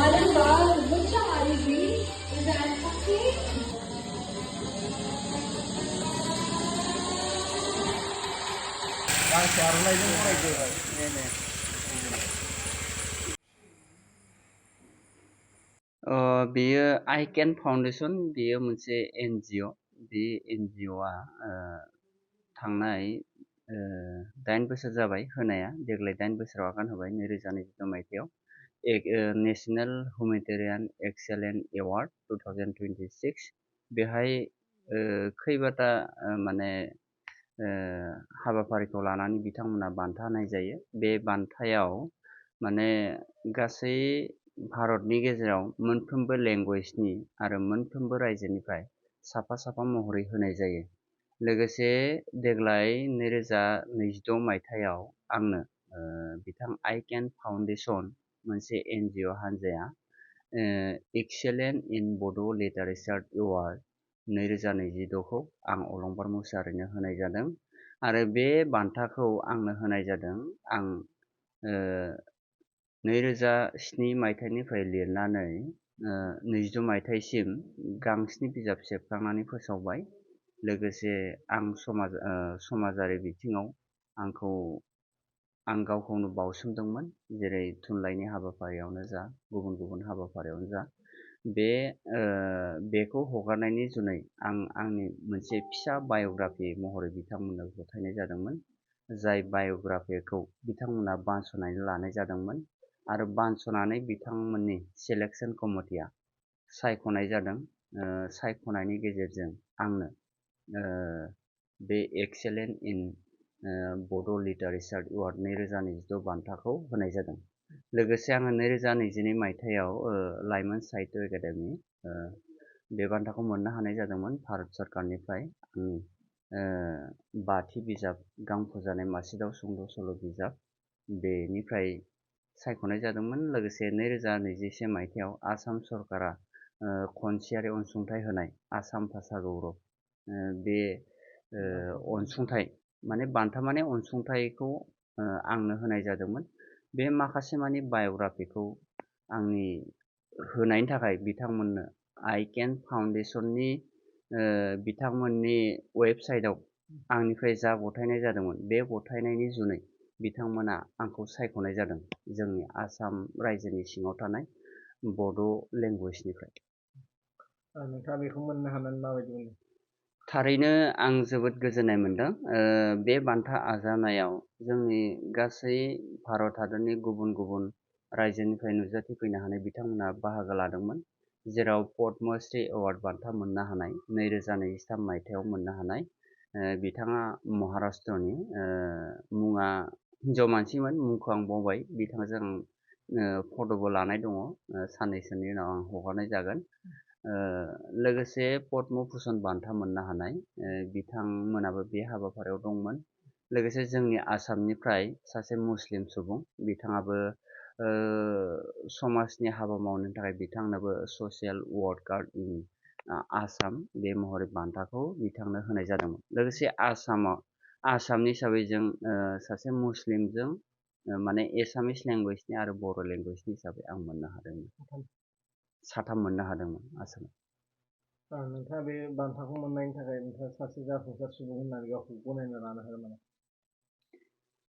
Arenval, mucha Arivi, is that okay? बेयो Aiken foundation बेयो मोनसे एनजिअ बे एनजिअआ थांनाय 8 बोसोर जाबाय होनाया देग्लाय 8 बोसोराव आगान होबाय 2022 मायथाइयाव नेशनेल हुमेटेरियान एक्सेलेन्ट एवार्ड 2026 बेहाय खैबाता माने हाबाफारिखौ लानानै बिथांमोना बान्था होनाय जायो बे बान्थायाव माने गासै भारतनि गेजेराव मोनफ्रोमबो लेंगुवेजनि आरो मोनफ्रोमबो रायजोनिफ्राय साफा साफा महरै होनाय जायो लोगोसे देग्लाय 2022 मायथाइयाव आंनो बिथां आइकेन फाउन्डेसन मोनसे एनजिअ हान्जाया एक्सेलेन्ट इन बड' लिटारेचार एवार्ड 2026 खौ आं अलंबार मुसाहारिनो होनाय जादों आरो बे बान्थाखौ आंनो होनाय जादों आं 2007 मायथाइनिफ्राय लिरनानै 22 मायथाइसिम गांस्नि बिजाब सेबखांनानै फोसावबाय लोगोसे आं समाजारि बिथिङाव आं गावखौनो बावसोमदोंमोन जेरै थुनलाइनि हाबाफारियावनो जा गुबुन गुबुन हाबाफारियावनो जा बेखौ हगारनायनि जुनै आं आंनि मोनसे फिसा बाय'ग्राफि महरै बिथांमोननो गथायनाय जादोंमोन जाय बाय'ग्राफिखौ बिथांमोना बानस'नानै लानाय जादोंमोन आरो बानस'नानै बिथांमोननि सेलेक्शन कमिटिया सायख'नाय जादों सायख'नायनि गेजेरजों आंनो बे एक्सेलेन्ट इन बड' लिटारेचार एवार्ड 2026 बान्थाखौ होनाय जादों लोगोसे आङो 2022 मायथाइयाव लाइमोन साहित्य एकाडेमि बे बान्थाखौ मोननो हानाय जादोंमोन भारत सरकारनिफ्राय आंनि 5थि बिजाब गांफुजानाय मासिदाव सुंद' सल' बिजाब बेनिफ्राय सायख'नाय जादोंमोन लोगोसे 2021 मायथाइयाव आसाम सरकारा खनसेयारि अनसुंथाइ होनाय आसाम भाषा गौरब बे अनसुंथाइ माने बान्था माने अनसुंथाइखौ आंनो होनाय जादोंमोन बे माखासे माने बाय'ग्राफिखौ आंनि होनायनि थाखाय बिथांमोननो आइकेन फाउन्डेसननि बिथांमोननि वेबसाइटआव आंनिफ्राय जा गथायनाय जादोंमोन बे गथायनायनि जुनै बिथांमोना आंखौ सायख'नाय जादों जोंनि आसाम रायजोनि सिङाव थानाय बड' लेंगुवेजनिफ्राय नोंथाङा बेखौ मोननो हानानै माबायदि मोनो थारैनो आं जोबोद गोजोननाय मोनदों बे बान्था आजावनायाव जोंनि गासै भारत हादरनि गुबुन गुबुन रायजोनिफ्राय नुजाथिफैनो हानाय बिथांमोना बाहागो लादोंमोन जेराव पद्मश्री एवार्ड बान्था मोननो हानाय 2023 मायथाइयाव मोननो हानाय बिथाङा महाराष्ट्रनि मुङा हिन्जाव मानसिमोन मुंखौ आं बावबाय बिथांजों फट'बो लानाय दङ साननैसोनि उनाव आं हगारनाय जागोन लोगोसे पद्म भुषण बान्था मोननो हानाय बिथांमोनाबो बे हाबाफारियाव दंमोन लोगोसे जोंनि आसामनिफ्राय सासे मुस्लिम सुबुं बिथाङाबो समाजनि हाबा मावनो थाखाय बिथांनोबो ससियेल वर्कार इन आसाम बे महरै बान्थाखौ बिथांनो होनाय जादोंमोन लोगोसे आसामनि हिसाबै जों सासे मुस्लिमजों माने एसामिस लेंगुवेजनि आरो बर' लेंगुवेजनि हिसाबै आं मोननो हादोंमोन साथाम मोननो हादोंमोन आसामाव नोंथाङा बे बान्थाखौ मोननायनि थाखाय नोंथाङा सासे जाफुंसार सुबुं होननानै गावखौ गनायना लानो हागोन नामा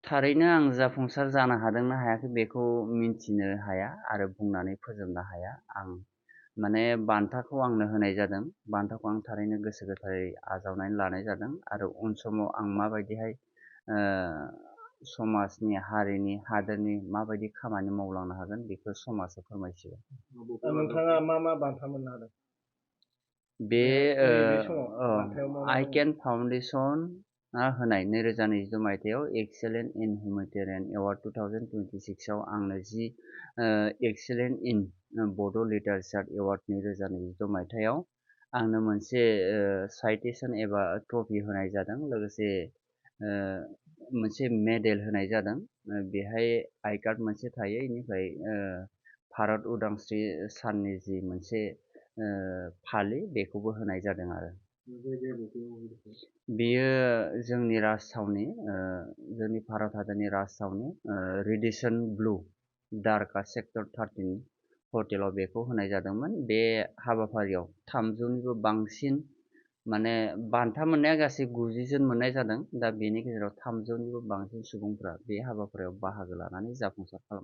थारैनो आं जाफुंसार जानो हादोंना हायाखै बेखौ मिन्थिनो हाया आरो बुंनानै फोजोबनो हाया आं माने बान्थाखौ आंनो होनाय जादों बान्थाखौ आं थारैनो गोसो गोथारै आजावनानै लानाय जादों आरो उन समाव आं माबायदिहाय समाजनि हारिनि हादोरनि माबायदि खामानि मावलांनो हागोन बेखौ समाजा फोरमायसिगोन नोंथाङा मा मा बान्था मोननो हादों बे बान्थायाव आइकेन फाउन्डेसन होनाय 2022 मायथाइयाव एक्सेलेन्ट इन हुमेटेरियान एवार्ड 2026 आव आंनो एक्सेलेन्ट इन बड' लिटारेचार एवार्ड 2022 मायथाइयाव आंनो मोनसे साइटेशन एबा ट्रफि होनाय जादों लोगोसे मोनसे मेडेल होनाय जादों बेहाय आई कार्ड मोनसे थायो बेनिफ्राय भारत उदांस्रि साननि जि मोनसे फालि बेखौबो होनाय जादों आरो बेयो जोंनि राजथावनि जोंनि भारत हादरनि राजथावनि रेडिसन ब्लु दारका सेक्टर 13 हटेलाव बेखौ होनाय जादोंमोन। बे हाबाफारियाव 300निबो बांसिन माने बान्था मोननाया गासै 90 जन मोननाय जादों। दा बेनि गेजेराव 300निबो बांसिन सुबुंफ्रा बे हाबाफारियाव बाहागो लानानै जाफुंसार खालामदों।